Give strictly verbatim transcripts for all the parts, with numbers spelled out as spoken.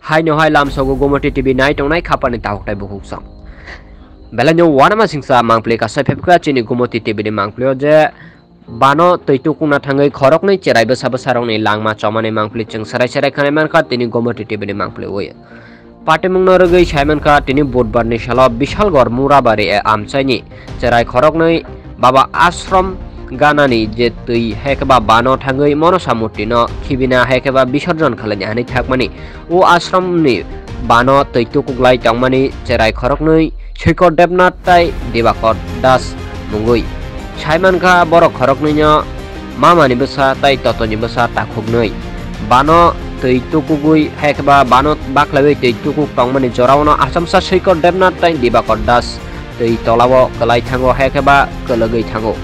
Haino hai lamsogo Gomoti T V nai tongnai khapani takhuktai bukhuksong. Belai no uanama singsa mangpli kasai phepkha chini Gomoti T V ni mangpli o je bano twi tukuna thangwi khoroknwi cherai bwsa bwsarokni langma chomani mangpli chwng serai serai khanai mankha tini Gomoti T V ni mangpli oi. Patimungno rwgwi sai mankha tini Budbar ni salo Bishalgor Murabari a amchaini cherai khoroknwi Baba Ashram ganani je twi hai khe ba bano thangwi Monosa murti no khibina hai khe ba bisorjon khlaina hinwi thakmani. O ashram ni bano twi tukuklai tongmani cherai khoroknwi Soikor Debnath tai Dibakor Das mungwi. Sai mankha borok khoroknwino mamani bwsa tai totoni bwsa takhuknwi. Bano twi tukugwi hai khe ba bano baklaiwi twi tukuk tongmani joraono achomsa Soikor Debnath tai Dibakor Das twi tolao kwlai thango hai khe ba kwlwgwi thango.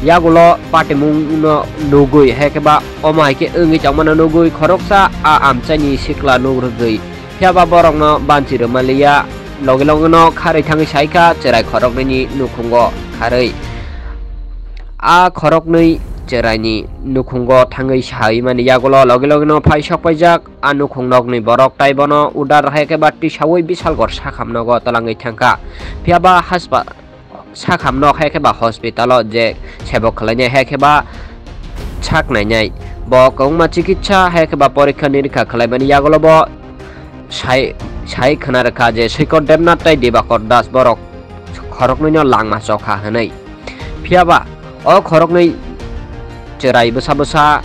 Yagulo patimungno nugwi hai khe ba omo hai khe wngwi tongmano nugwi khoroksa a amchaini sikla nugrwgwi. Phiya ba borokno banchi rwmaliya, logi logino kharwi thangwi saikha cherai khoroknwini nukhungo kharwi. A khoroknwi cheraini nukhungo thangwi saimani yagulo logi logino phai sokpaijak a nukhung nokni borok tai bono udar hai khe ba tisaui Bishalgor sakham nogo twlangwi thangkha. Phiya ba haspa-, sakham nok hai khe ba hospital o je sebok khlainai hai khe ba sak nainai. Bo kwbangma chikitsa hai khe ba porikha nirikha khlaimani yagulo bo sai, sai khna rwkha je Soikor Debnath tai Dibakor Das borok khoroknwino langma chokha hwnwi. Phiya ba o khoroknwi cherai bwsa bwsa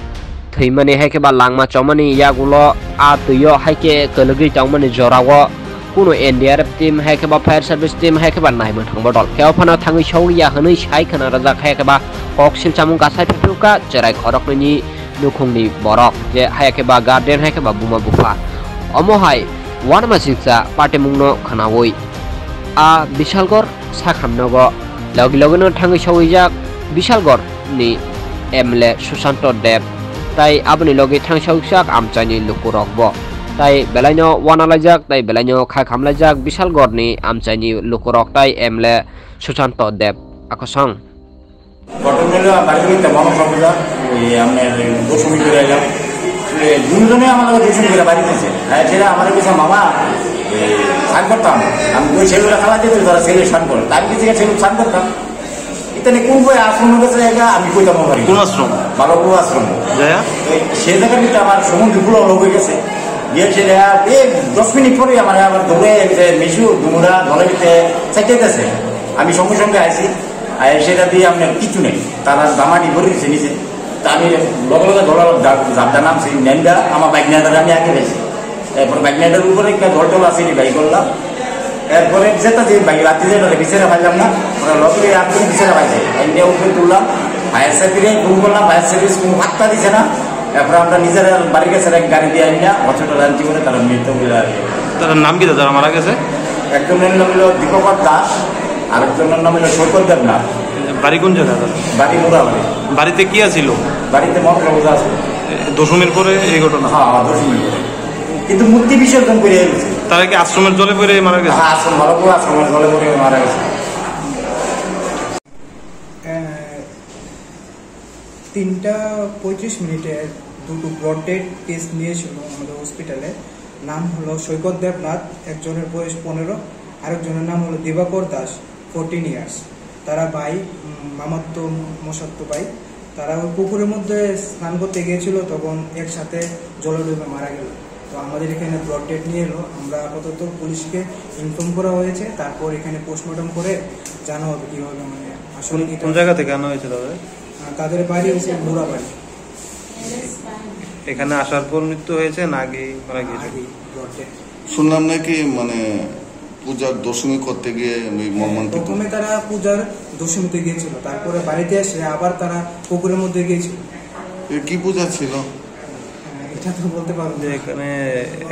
thwimani hai khe ba langma chomani yagulo a twio hai khe kwlwgwi tongmani jorao kuno N D R F team hai khe ba fire service team hai khe ba naimung thangbo dol khe o phano thangwi sogwi ya hwnwi sai khna rwjak hai khe ba kok silchamung kasai phephrukha cherai khoroknwini nukhungni borok je hai khe ba guardian hai khe ba buma bupha omo hai uanama singsa patimungno khnaui a Bishalgor sakham nogo logi logino thangwi sogwijak Bishalgor ni M L A Susanto Deb tai aboni logi thangwi sogwijak amchaini lukurokbo tai belaino uanalaijak tai belaino kha khamlaijak Bishalgor ni amchaini lukurok tai M L A Susanto Deb akosong. ঘটনা হলো, বাড়ি থেকে তেমন সর্বদা ওই আপনার দশমী করে এলাম। এ, দুজনে আমার লগে দশমী করে বাড়িতে এসে। আর সেটা আমার কাছে মামা, ওই, স্নান করতাম। আমি ওই ছেলেগুলো খাওয়া যেত, তারা ছেলে স্নান করে। তার কাছে ছেলে স্নান করতাম। এখানে কোন বই আশ্রম গেছে এটা আমি কইতাম পারি। কোন আশ্রম? বালকবাবু আশ্রম। যায়া? ওই সে জায়গার ভিতরে আমার সমুদ্র পুরো অলোক হয়ে গেছে। গিয়ে সেটা, এই দশ মিনিট পরে আমার আবার দৌড়ে এসে মিশু, ডুমুরা, দলে দিতে চাইতেছে। আমি সঙ্গে সঙ্গে আইছি। আর সেটা দিয়ে আপনার কিচ্ছু নেই, তারা দামানি ভরে দিছে নিচে। তা আমি লগে লগে ধরো জাবদা নামছি, নেন্দা আমার বাইক নিয়ে আমি আগে গেছি। এরপর বাইক নিয়ে উপরে একটা দল টল আছে, বাইক করলাম। এরপরে যেটা যে বাইক রাত্রি যেটা বিচারে পাইলাম না, ওরা লগে রাত্রি বিচারে পাইছে। এমনি উপরে তুললাম, ফায়ার সার্ভিসে ফোন করলাম, ফায়ার সার্ভিস কোনো পাত্তা দিছে না। এরপর আমরা নিজেরা বাড়ির কাছে এক গাড়ি দিয়ে আনি না, হসপিটাল আনছি বলে তারা মৃত্যু বলে আর কি। তার নাম কি দাদা মারা গেছে? একজনের নাম হলো দীপক দাস, আরেকজনের নাম হলো সৈকত দেবনাথ। বাড়ি কোন জায়গায় দাদা? বাড়ি মোটামুটি। বাড়িতে কি আছিল? বাড়িতে মহাপ্রভু দাস। এ, দশমীর পরে এই ঘটনা? হ্যাঁ, হ্যাঁ, দশমীর পরে। কিন্তু মূর্তি বিসর্জন করে গেছে। তারা কি আশ্রমের জলে পড়ে মারা গেছে? হ্যাঁ, আশ্রম, ভালো করে আশ্রমের জলে পড়ে মারা গেছে। আহ, তিনটা পঁয়ত্রিশ মিনিটে দুটো ব্রড ডেড কেস নিয়েছিল আমাদের হসপিটালে। নাম হলো সৈকত দেবনাথ, একজনের বয়স পনেরো, আরেকজনের নাম হলো দিবাকর দাস, ফোরটিন ইয়ার্স। তারা ভাই, উম, মামাতো মশাতো ভাই। তারা ওই পুকুরের মধ্যে স্নান করতে গিয়েছিল, তখন একসাথে জলে ডুবে মারা গেল। তো আমাদের এখানে ব্রড ডেড নিয়ে এলো, আমরা আপাতত পুলিশকে ইনফর্ম করা হয়েছে, তারপর এখানে পোস্টমর্টম করে জানা হবে কীভাবে, মানে, আসলে কোন, এটা কোন জায়গা থেকে আনা হয়েছে তাদের? আহ, তাদের বাড়ি হচ্ছে মুরাবাড়ি। এখানে আসার পর মৃত্যু হয়েছে না আগে মারা গিয়েছে? আগে, ব্রড ডেড। শুনলাম নাকি, মানে, পূজার দশমী করতে গিয়ে ওই মর্মান্তিক। প্রথমে তারা পূজার দশমীতে গিয়েছিল, তারপরে বাড়িতে এসে আবার তারা পুকুরের মধ্যে গিয়েছিল। এ কি পূজা ছিল? আহ, এটা তো বলতে পারবো না। যে এখানে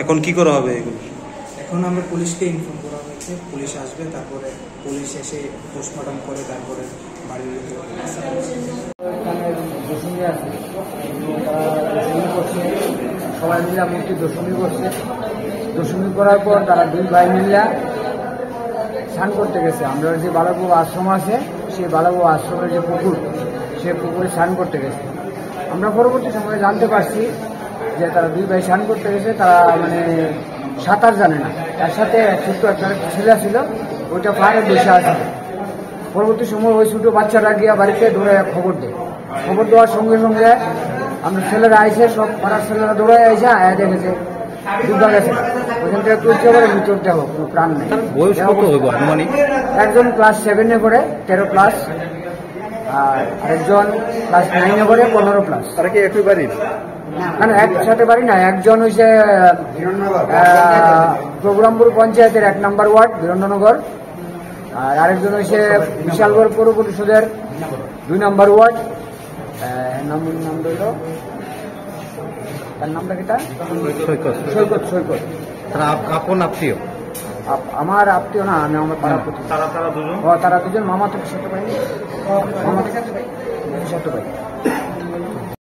এখন কি করা হবে এগুলো? এখন আমরা পুলিশকে ইনফর্ম করা হয়েছে, পুলিশ আসবে, তারপরে পুলিশ এসে পোস্টমর্টম করে তারপরে বাড়ির লোকে। এখানে দশমী আছে, তারা দশমী করছে, সবাই মিলে মূর্তি দশমী করছে। দশমী করার পর তারা দুই ভাই মিলে স্নান করতে গেছে। আমরা যে বালকবাবু আশ্রম আছে, সেই বালকবাবু আশ্রমের যে পুকুর, সে পুকুরে স্নান করতে গেছে। আমরা পরবর্তী সময়ে জানতে পারছি যে তারা দুই ভাই স্নান করতে গেছে, তারা মানে সাঁতার জানে না। তার সাথে ছোট্ট একটা ছেলে ছিল, ওইটা পাড়ে বসে আছে। পরবর্তী সময় ওই ছোট বাচ্চারা গিয়া বাড়িতে দৌড়ায় খবর দেয়। খবর দেওয়ার সঙ্গে সঙ্গে আমরা ছেলেরা আইসে, সব পাড়ার ছেলেরা দৌড়ায় আইসে, আয়া দেখেছে ডুবা গেছে। ওখান থেকে তুলতে পারে, ভিতর দেহ, কোনো প্রাণ নেই। বয়স কত হইব আনুমানিক? একজন ক্লাস সেভেনে পড়ে, তেরো প্লাস, আর আরেকজন ক্লাস নাইনে পড়ে, পনেরো প্লাস। তারা কি একই বাড়ির? না, না, একসাথে বাড়ি না। একজন হইছে, আহ, প্রোগ্রামপুর পঞ্চায়েতের এক নম্বর ওয়ার্ড, বীরেন্দ্রনগর। আর আরেকজন হইছে বিশালগড় পৌর পরিষদের দুই নম্বর ওয়ার্ড। আহ, নাম, নাম রইল, তার নামটা কিতা? সৈকত। সৈকত, সৈকত। তারা আপ-, আপন আত্মীয়? আপ-, আমার আত্মীয় না, আমি আমার পাড়া প্রতিবেশী। তারা, তারা দুজন? ও, তারা দুজন মামা তো পিসাতো ভাই। মামা তো পিসাতো ভাই।